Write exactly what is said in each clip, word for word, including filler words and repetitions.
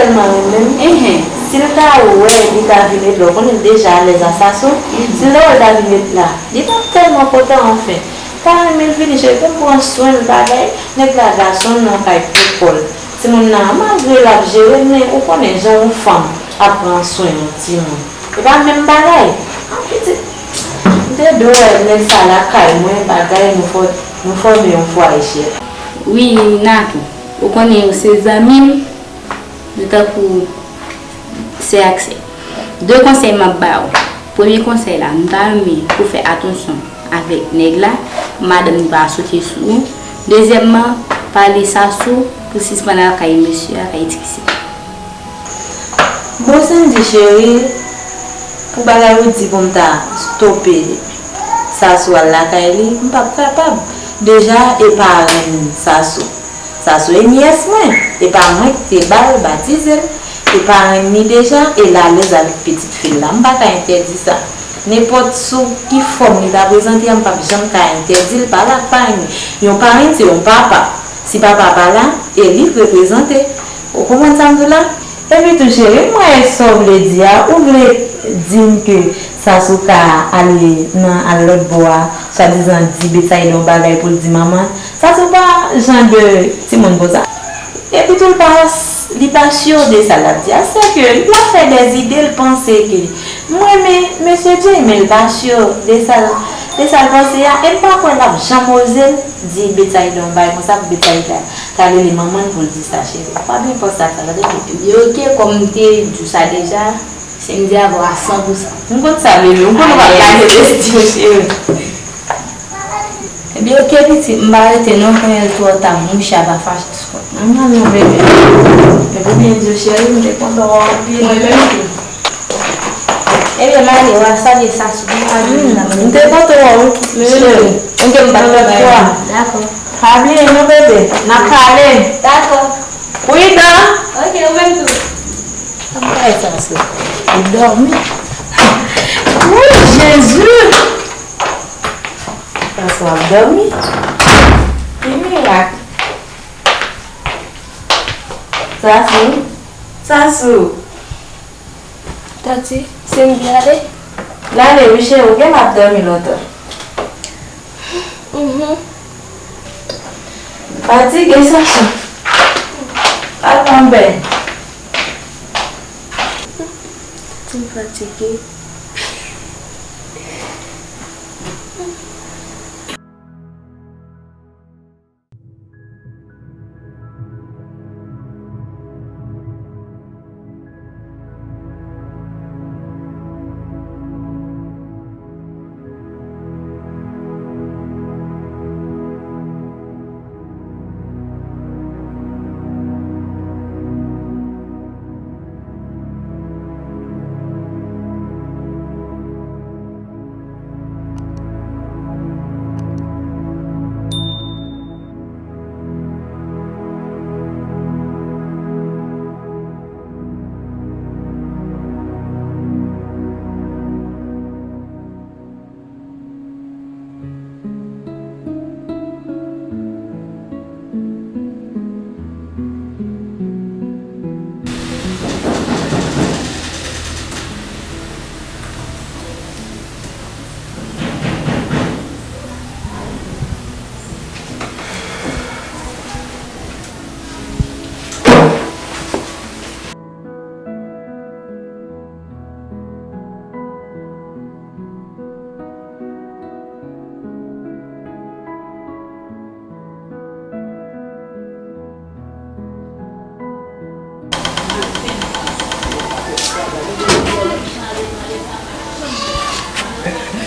Tèlman renmen m. Enhen. Si l ta wè li ta vin ret la, ou konnen l deja alèz a Sasou. Si l ta wè l ta vin ret la, li t ap tèlman kontan, anfen. L ta renmen l vini, cheri, pou m pran swen l, bagay. Nèg la gason nan kay pou kò l. Timoun nan, malgre l ap jere l, men ou konnen jan yon fanm ap pran swen yon timoun. E pa menm bagay. An pitit, m te dwe wè nèg sa lakay mwen, bagay, nou fò-, nou fòme yon fwaye, cheri. Wi, Natou. Ou konnen yo se zanmi m, nou tankou sè ak sè. De konsèy m ap ba w. Premye konsèy la, m ta renmen pou w fè atansyon avèk nèg la, madanm li pa sote sou ou. Dezyèmman, pale Sasou pou l sispann al kay mesye a, kay ti pisi. Bon, Sandy cheri, pou bagay ou di pou m ta stope Sasou al lakay li, m p ap kapab. Deja, e parenn Sasou. Sasou e nyès mwen, e pa mwen ki te ba l, batize l, e parenn li deja, e l alèz avèk pitit fi l la. M pa ka entèdi sa. Nenpòt sou ki fòm li ta prezante a, m p ap janm ka entèdi l pale ak parenn li. Yon parenn se yon papa. Si papa pa la, e li k reprezante. Ou konprann sa m di w la? Epi tou, cheri, m wè sa w vle di a, ou vle di m ke Sasou ka ale nan al lòt bò a, swadizan di Betsaida yon bagay pou l di manman l? Sasou pa jan de timoun konsa. Epi tou, li pa, li pa si de sa l ap di a, se ke l ap fè dèzide, l panse ke m renmen mesye Jay, men l pa si de sa l, de sa l panse a, e m pa kwè l ap janm oze l di Betsaida yon bagay konsa pou Betsaida ta rele manman l pou l di sa, cheri. Pa bliye pòs la, sa, tande byen. Ebyen, oke, kòm m te di w sa deja, Sandy avè w a san pou san. M konn sa, bebe, m konn ou p ap lage lespri, cheri. Ebyen, oke, pitit, m pa rete non, kounye a l twò ta, mouche a pa fache sou kont mwen. Non, non, bebe. Epi byen di w, cheri, m te kontan wè w anpil. Mwen menm tou. Ebyen, m ale, w a salye Sasou pou m pa di m nan. M te kontan wè w, cheri. Oke, m pa t lòt fwa. Dakò. Pa bliye non, bebe. N ap pale. Dakò. Pridan. Oke, ou menm tou. Ann bay Sasou. Li dòmi. Wouy, Jezi! Sasou ap dòmi. Ki mirak. Sasou. Sasou. Tati, se m ki ale? L ale wi, cheri, ou gen m ap dòmi lontan. Mhm. Fatige, Sasou. Al pran beny. Tati, m fatige.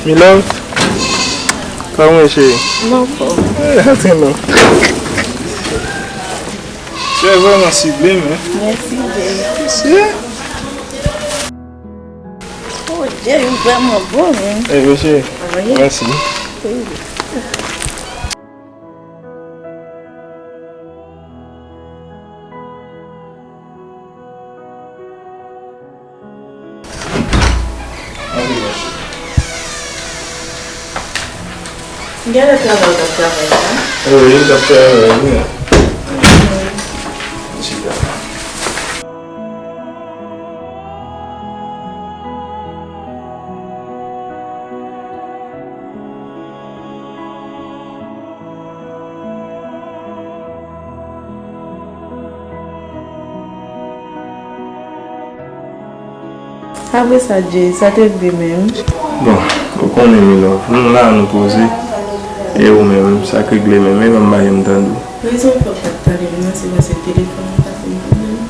Milove, kòman w ye, cheri? M anfòm. Eh, antre non. Chè vrèman sible, men. Mèsi, bebe. Mesye. Oh, Jerry, ou vrèman bon, men. Eh, mesye. Wi. Mèsi. Wi. Gen lòt travay w t ap travay la? Wi, m t ap travay, wi. Chita. Apre sa, Jay, sa te regle menm? Bon, ou konnen, mi love, nou la, nou poze. E ou menm, sa k regle menm? E ban m bagay m tande w. Rezon fè w pa t tande m nan, se paske telefòn nan pa fin pwoblèm.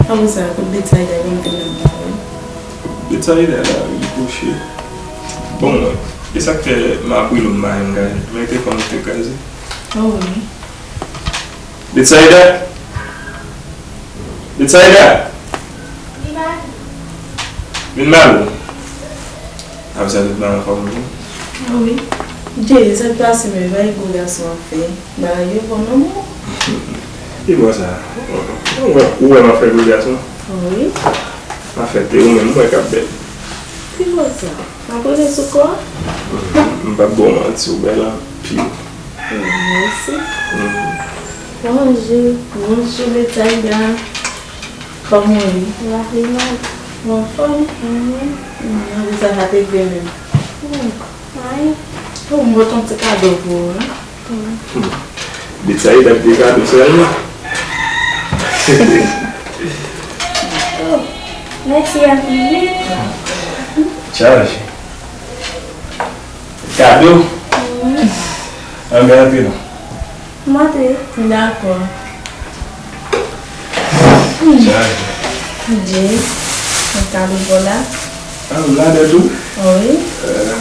Apre sa, kot Betsaida, ban m te nan bagay. Betsaida la, li kouche. Bon, e sa k fè m ap rele w m pa janm gaye? Men telefòn ou te kraze. Oh, wi. Betsaida! Betsaida! Vin ba m. Apre sa, tout bagay anfòm wi. Ah wi. Jay, sa k pase menm? Bagay gwo gason ap fè. Bagay yo bon, manman. Ki bò sa? Ou wè, ou wè m ap fè gwo gason? Wi. M ap fè te ou menm, m wè k ap bèl. Ki bò sa? M ap rele sou kò a? M p ap ba w manti, ou bèl anpil. Mèsi. Bonjou. Bonjou, Betsaida. Kòman w ye? Mwen anfòm. Mwen anfòm. Mwen anfòm. Sa, sa te vle menm. Mwen. Oh, m pote yon ti kado pou ou, non? Betsaida ap de kado sèlman. Oh, mèsi anpil. Chaje. Kado? Anben, antre non. M antre. Dakò. Chaje. Jay, yon kado pou w la. Ah, ou la dèt ou? Wi. Eh,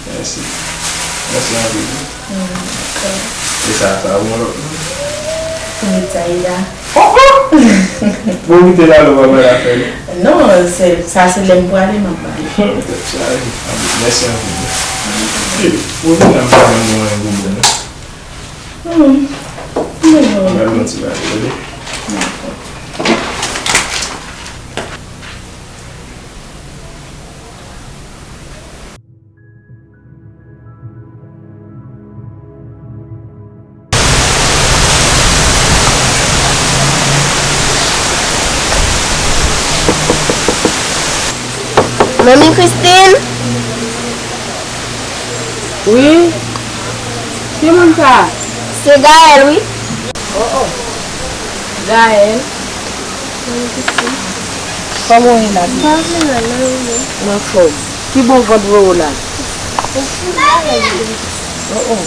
mèsi. Mèsi anpil. Mm, dakò. E sa, sa pou yon lòt moun? Pou Betsaida. Oh, oh! Bon, kite la, nou pa bay afè nou. Non, se, sa se lè m prale, m ap pale. Tèt chaje. Mèsi anpil. Hey, ou vin la, m pa janm gen yon gwo bòn, non? Hmm. M bezwen yon ti bagay, tande? Dakò. Manmi Christine? Wi? Ki moun sa a? Se Gaël, wi. Oh, oh. Gaël. Kòman w ye la? M anfòm. Ki bò vant voye w la? Oh, oh.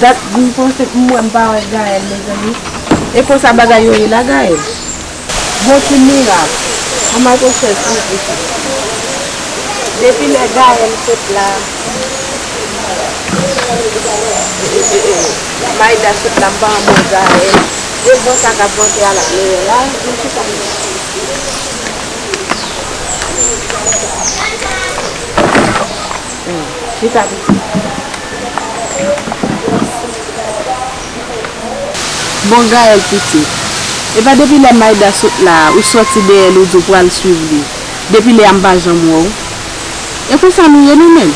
Dat m panse m wè m pa wè Gaël, mezanmi. E konsa bagay yo ye la, Gaël? Bon, ti mirak. Ann al pran chèz pou w isit. Depi lè Gaël sot la, Maïda sot la, m pa wè Gaël. E van sa k ap vante a l ap leyè la, vin chita. Hmm, chita pitit. Bon, Gaël pitit, e pa depi lè Maïda sot la, ou sòti dèyè l, ou di w pral swiv li. Depi lè a m pa janm wè w. E konsa nou ye nou menm?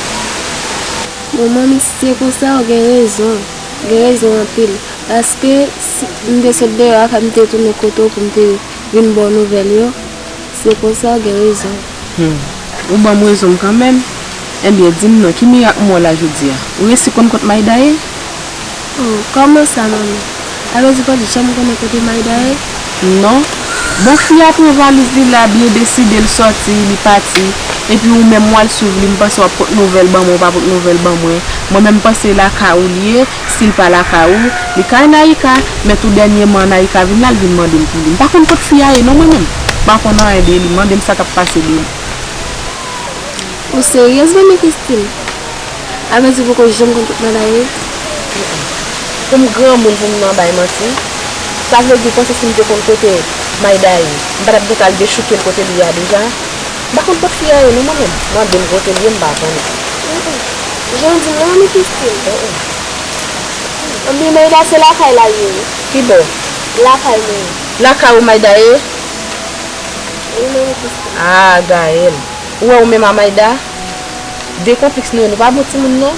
Bon, manmi, si se konsa, w gen rezon. W gen rezon anpil. Paske si m te sot deyò a, fò m te tounen kote w pou m te vin ba w nouvèl yo. Se konsa, w gen rezon. Hmm. Ou ban m rezon m kanmenm. Ebyen, di m non, ki mirak m wè w la jodi a? Ou resi konn kot Maïda ye? Oh, kòman sa, manmi? Sa vle di w pa t janm konnen kote Maïda ye? Non. Bon, fi a pran valiz li la, byen deside, l sòti, li pati. Epi ou menm, w al swiv li, m panse w ap pot nouvèl ban mwen, ou pa pot nouvèl ban mwen. Mwen menm, m panse lakay ou li ye. Si l pa lakay ou, li ka Anayika, men tou dènyèman Anayika vin la, l vin mande m pou li. M pa konn kot fi a ye non mwen menm. M pa konn anyen de li, mande m sa k ap pase de li. Ou seryèz, manmi Christine? Sa vle di ou poko janm konn kot Maïda ye? Pou m granmoun pou m nan bay manti? Sa vle di ou panse si m te konn kote Maïda ye, m pa t ap gentan al dechouke l kote li ye a deja? M pa konn kot fi a ye non mwen menm. Mande m kote l ye, m pa konnen. Jan w di m nan, manmi Christine. Anben, Maïda se lakay la l ye wi. Ki bò? Lakay mwen. Lakay ou Maïda ye? Wi, manmi Christine. Ah, Gaël. Ou wè ou menm a Maïda? De konpliks nou ye, nou pa bon timoun non.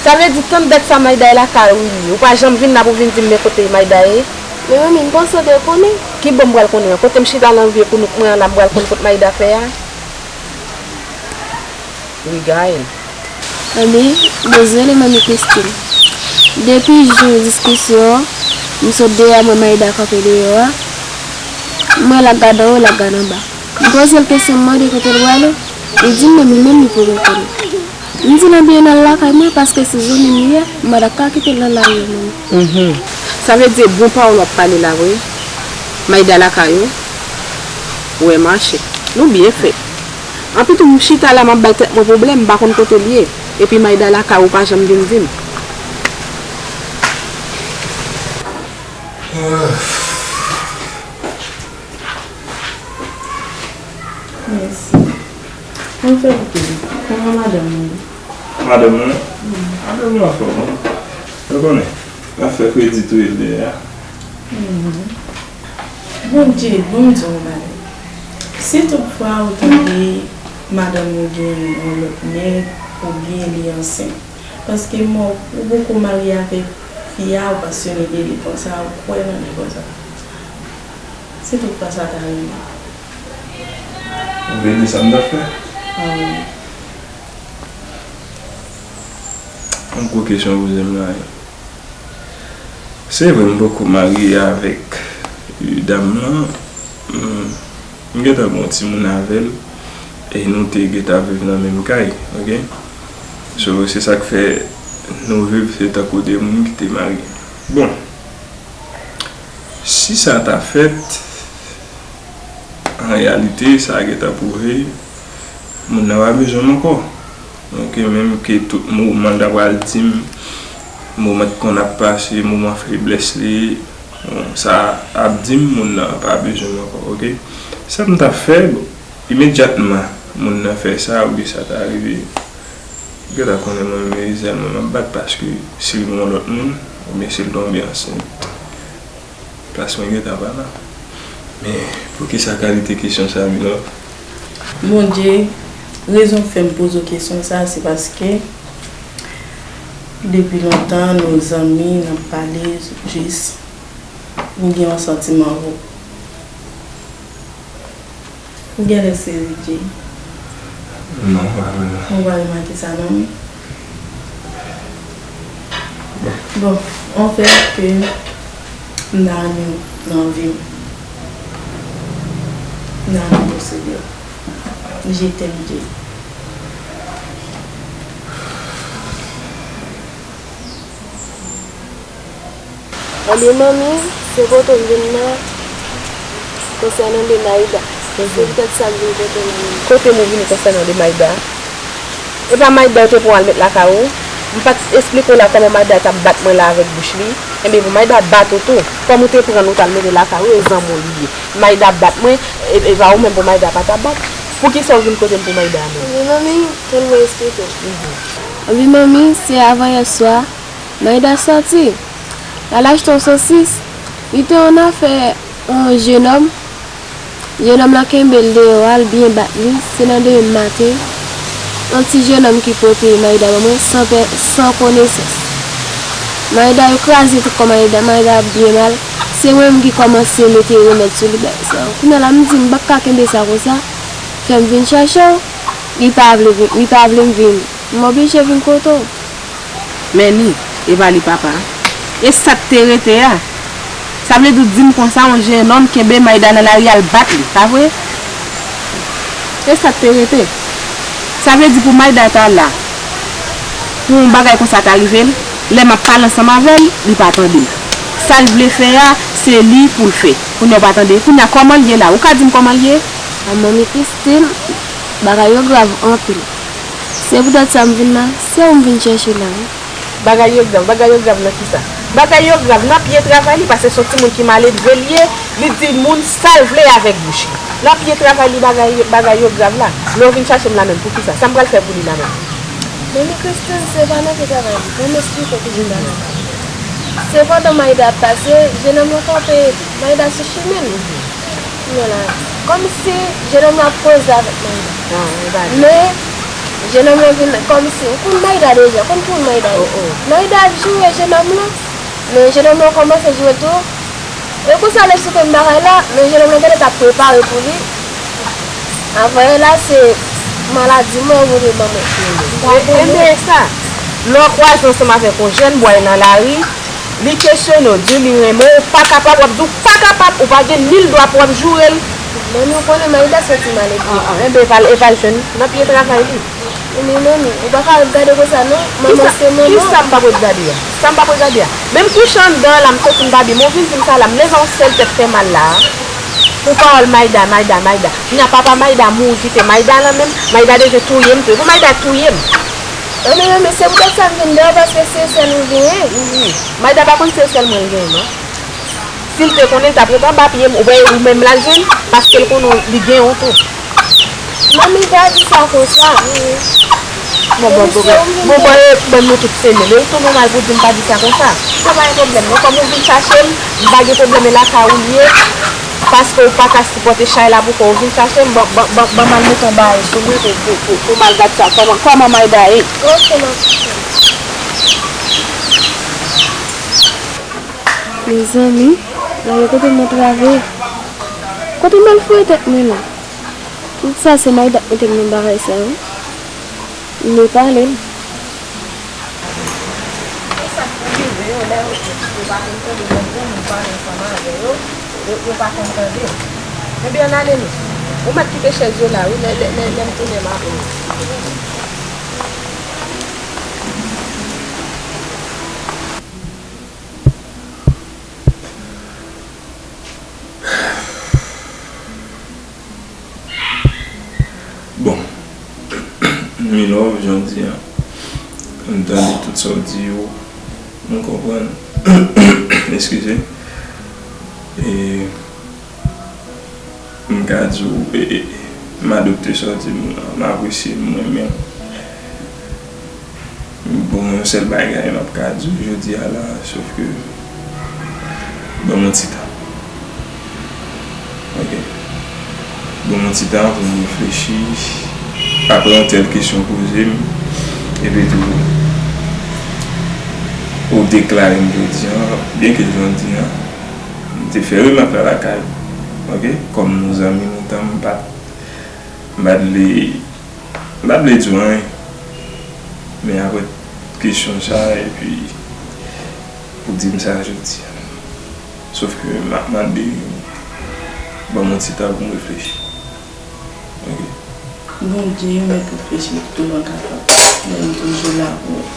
Sa vle di tann dat sa Maïda ye lakay ou li ye. Ou pa janm vin la pou vin di m men kote Maïda ye? Men manmi, m panse w dwe konnen. Ki bò m pral konnen an? Kote m chita nan vye kounouk mwen an la m pral konn kot Maïda fè a? Wi, Gaël. Manmi, dezole, manmi Christine. Depi jou diskisyon an, m sot deyò a, m wè Maïda kanpe deyò a. M wè l ap gade anwo, l ap gade anba. M poze l kesyon, m mande kote l prale. Li di m menm li menm li poko konnen. M di l ebyen al lakay mwen paske se zanmi m li ye, m pa t ap ka kite l nan lari a menm. Mhm. Sa vle di e bon pawòl w ap pale la vre. Mayda lakay ou? Wè mache. Nou byen fè. Anpi tou m chita la m ap bay tèt mwen pwoblèm, m pa konn kote l ye. Epi Mayda lakay ou pa janm vin di m. Mèsi. Mwen fè pou kòman madanm ou ye? Madanm mwen? Madanm mwen anfòm wi. Ou konnen, afè kredi tou e dèyè a. Bondye, ban m di w yon bagay. Si toutfwa ou tande madanm ou gen yon lòt nèg oubyen li ansent, paske mwen, ou poko marye avèk fi a, ou pasyone de li konsa, ou kwè nan li konsa. Si toutfwa sa ta rive. Ou vle di sa m t ap fè? Ah wi. Yon gwo kesyon ou poze m la wi. Se vre m poko marye avèk dam lan. M, m gentan gen yon timoun avè l. E nou te gentan viv nan menm kay, oke? So, se sa k fè nou viv se tankou de moun ki te marye. Bon, si sa ta fèt, an reyalite, sa gentan pwouve moun nan pa bezwen m ankò. Donk, menm ke tout moman l ta pral di m, moman t konn ap pase, moman feblès li, bon, sa ap di m moun nan pa bezwen m ankò, oke? Sa m t ap fè, bon, imedyatman moun nan fè sa, oubyen sa ta rive, ou gentan konnen mwen menm e zèl mwen m ap bat, paske si l gen yon lòt moun, oubyen si l tonbe ansent, plas mwen gentan pa la. Men, poukisa kalite kesyon sa, Milò? Bondye, rezon k fè m poze w kesyon sa, se paske depi lontan nou zanmi, n ap pale, jis m gen yon santiman pou ou. Ou genlè sezi, Jay. Non, pa vrèman. Ou pa remake sa non, wi. Bon, anfèt ke m ta renmen w nan vi m. M ta renmen posede w. Je t'aime, Jay. Ebyen manmi, se kote w m vin nan konsènan de Mayda. Se poutèt sa m vin kote w la menm. Kote m ou vini konsènan de Mayda? E pa Mayda yo te pran w al met lakay ou? M pa t esplike w la kòman Mayda t ap bat mwen la avèk bouch li? Ebyen pou Mayda bat ou tou, kòm ou te pran l ou t al mete lakay ou, e zanmi w li ye. Mayda bat mwen, e, e pa ou menm pou Mayda pa t ap bat. Poukisa w vin kote m pou Mayda menm? Ebyen manmi, tann mwen esplike w. Ebyen manmi, se avanyè swa, Mayda sòti, l al achte yon sosis. Li te yon afè yon jenòm. Jenòm lan kenbe l deyò a, l byen bat li. Se nan demen maten, yon ti jenòm ki pote Mayda ban mwen san pè, san konesans. Mayda, yo kraze tout kò Mayda, Mayda ap byen mal. Se mwen menm ki kòmanse mete remèd sou li, bagay sa yo. Kounye a la, m di m p ap ka kenbe sa konsa. Fè m vin chèche w. Li pa vle vin, li pa vle m vin. M oblije vin kote w. Men li, e pa li papa. E sa k te rete a? Sa vle di w di m konsa yon jennonm kenbe Mayda nan lari al bat li, pa vre? E sa k te rete? Sa vle di pou Mayda ta la, pou yon bagay konsa ta rive l, lè m ap pale ansanm avè l, li pa tande m. Sa l vle fè a, se li pou l fè. Kounye a w pa tande. Kounye a kòman l ye la? Ou ka di m kòman l ye? A manmi Christine, bagay yo grav anpil. Se poutèt sa m vin la, se ou m vin chèche la wi. Bagay yo grav, bagay yo grav nan kisa? Bagay yo grav nan pye travay li, paske se yon timoun ki maledve l ye, li di moun sa l vle avèk bouch li. Nan pye travay li bagay, bagay yo grav la. Lè w vin chache m la menm, poukisa? Sa m pral fè pou li la menm? Manmi Christine, se pa nan pye travay li. Ban m esplike w kijan bagay la. Se pandan Mayda ap pase, jennonm lan kanpe Mayda sou chimen l. Kounye a la, kòmsi jennonm lan ap koze avèk Mayda. Men, jennonm lan vin kòmsi, ou konn Mayda deja, ou konn ki moun Mayda ye. Mayda ap joure jennonm lan, men jennonm lan kòmanse joure tou. E konsa l esplike m bagay la, men jennonm lan genlè t ap prepare pou li. Avanyè la, se maladi mwen yo vin ban mwen. Enben sa, lè w kwaze ansanm avèk yon jèn bway nan lari, li kesyone w, di w li renmen w, ou pa kapab, w ap di w pa kapab, ou pa gen nil dwa pou w ap joure l. Manmi, ou konnen Maïda santi mal epi. Ah, ah, enben, e pa l, e pa l jwenn nan pye travay li. Men manmi, ou pa ka ret gade konsa non. Manman se manman. Kisa m p ap ret gade a? Sa m p ap ret gade a? Menm kouche anndan an la, m santi m pa byen. Men w vin di m sa la, m leve yon sèl tèt fè mal la a. Pou pawòl Maïda, Maïda, Maïda. Kounya papa Maïda mouri kite Maïda la menm. Maïda bezwen touye m tou. E pou Maïda touye m. Anben, manmi, se poutèt sa m vin deyò, paske se sèl ou genyen. Wi, wi. Maïda pa konn se sèl mwen l genyen non. Si l te konnen, l t ap ret anba pye m, ou wè, ou menm l al jwenn, paske l konnen li gen yon tou. Manmi, pa di sa konsa. Bon, bon, bon, bon, bon, e, bon, nou tout se menm. E ou tou nòmal pou di m pa di sa konsa. Sa pa gen pwoblèm non. Kòm ou vin chache m, m pa gen pwoblèm, e lakay ou l ye. Paske ou pa ka sipòte chay la pou kò w, ou vin chache m, ban, ban, ban, ban m al mete yon bagay sou mwen pou, pou, pou, pou m al gad sa. Kòman, kòman Maïda ye? Ok, m ap kite. Mezanmi, gade kote m antrave. Kote m al foure tèt mwen la? Tout sa se Maïda k mete m nan bagay sa yo. M vle pale l. Se sa k pou rive yo, lè yo di yo pa konn tande lè granmoun pale ansanm avè yo, yo, yo pa konn tande. Ebyen, ann ale nou. Ou mèt kite chèz yo la, wi, lè, lè, lè, lè m tounen m aple w. Bon, Milove, jan w di a, m tande tout sa w di yo, m konprann. Eskize. E m ka di w, e, e, m adopte sa w di m lan, m apresye l, m renmen l. Bon, yon sèl bagay m ap ka di w jodi a la, sòf ke ban m yon ti tan. Ok. Ban m yon ti tan pou m reflechi. Apre yon tèl kesyon poze m, epi tou, ou deklare m jodi a, byenke jan w di a, m te fè remak la lakay ou. Ok? Kòm nou zanmi lontan, m pa t, m pa t vle M pa t vle di w anyen, men apre kesyon sa, epi ou di m sa jodi a. Sòf ke m ap mande w ban m yon ti tan pou m reflechi. Ok? Bondye mèt reflechi pou tou mwen kapab. Men m toujou la pou ou.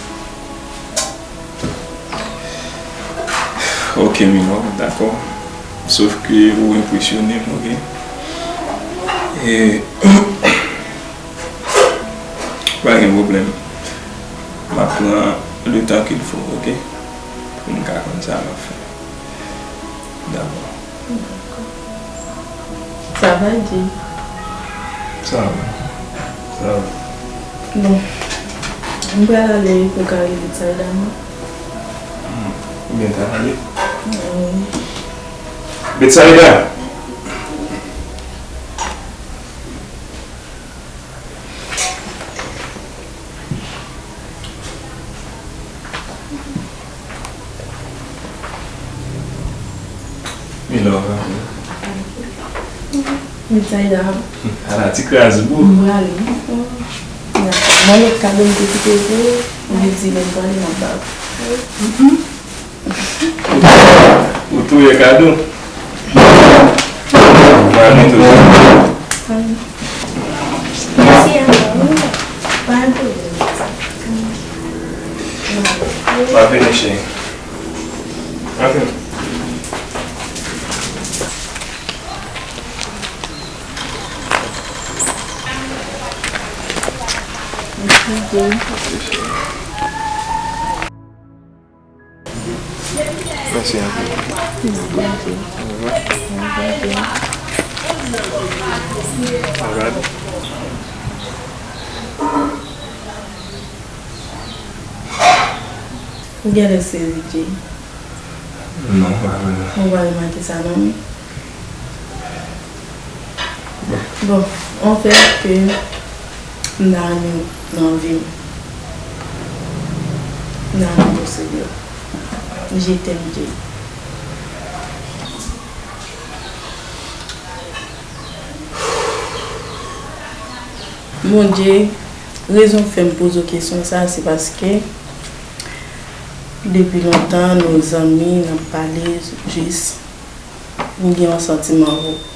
Ok, Milove, dakò. Sòf ke ou enpresyone m, ok? E, pa gen pwoblèm. M ap pran le temps qu'il faut, ok? Pou m ka konn sa m ap fè. Dakò. Sa va, Jay? Sa va. Sa va. Bon. M pral ale pou m ka rele Betsaida non. Hmm. Ou byen travay. Wi. Betsaida! Milove. Betsaida. Ala ti kraz bou. M prale. Dakò. Bon, lòt kado m te kite pou ou, ou vin di lè m prale m ap ba ou. Ou touye kado. Mami toujou. Mèsi ankò, wi. Pa gen pwoblèm. Pa vini, cheri. Ok. Mèsi anpil. Alright. Ou genlè sezi, Jay. Non, pa vrèman. Ou pa remake sa non, wi. Bon, anfèt ke m ta renmen w nan vi m. M ta renmen w serye. Je t'aime, Jay. Bondye, rezon k fè m poze w kesyon sa, se paske depi lontan nou zanmi, n ap pale, jis m gen yon santiman pou ou.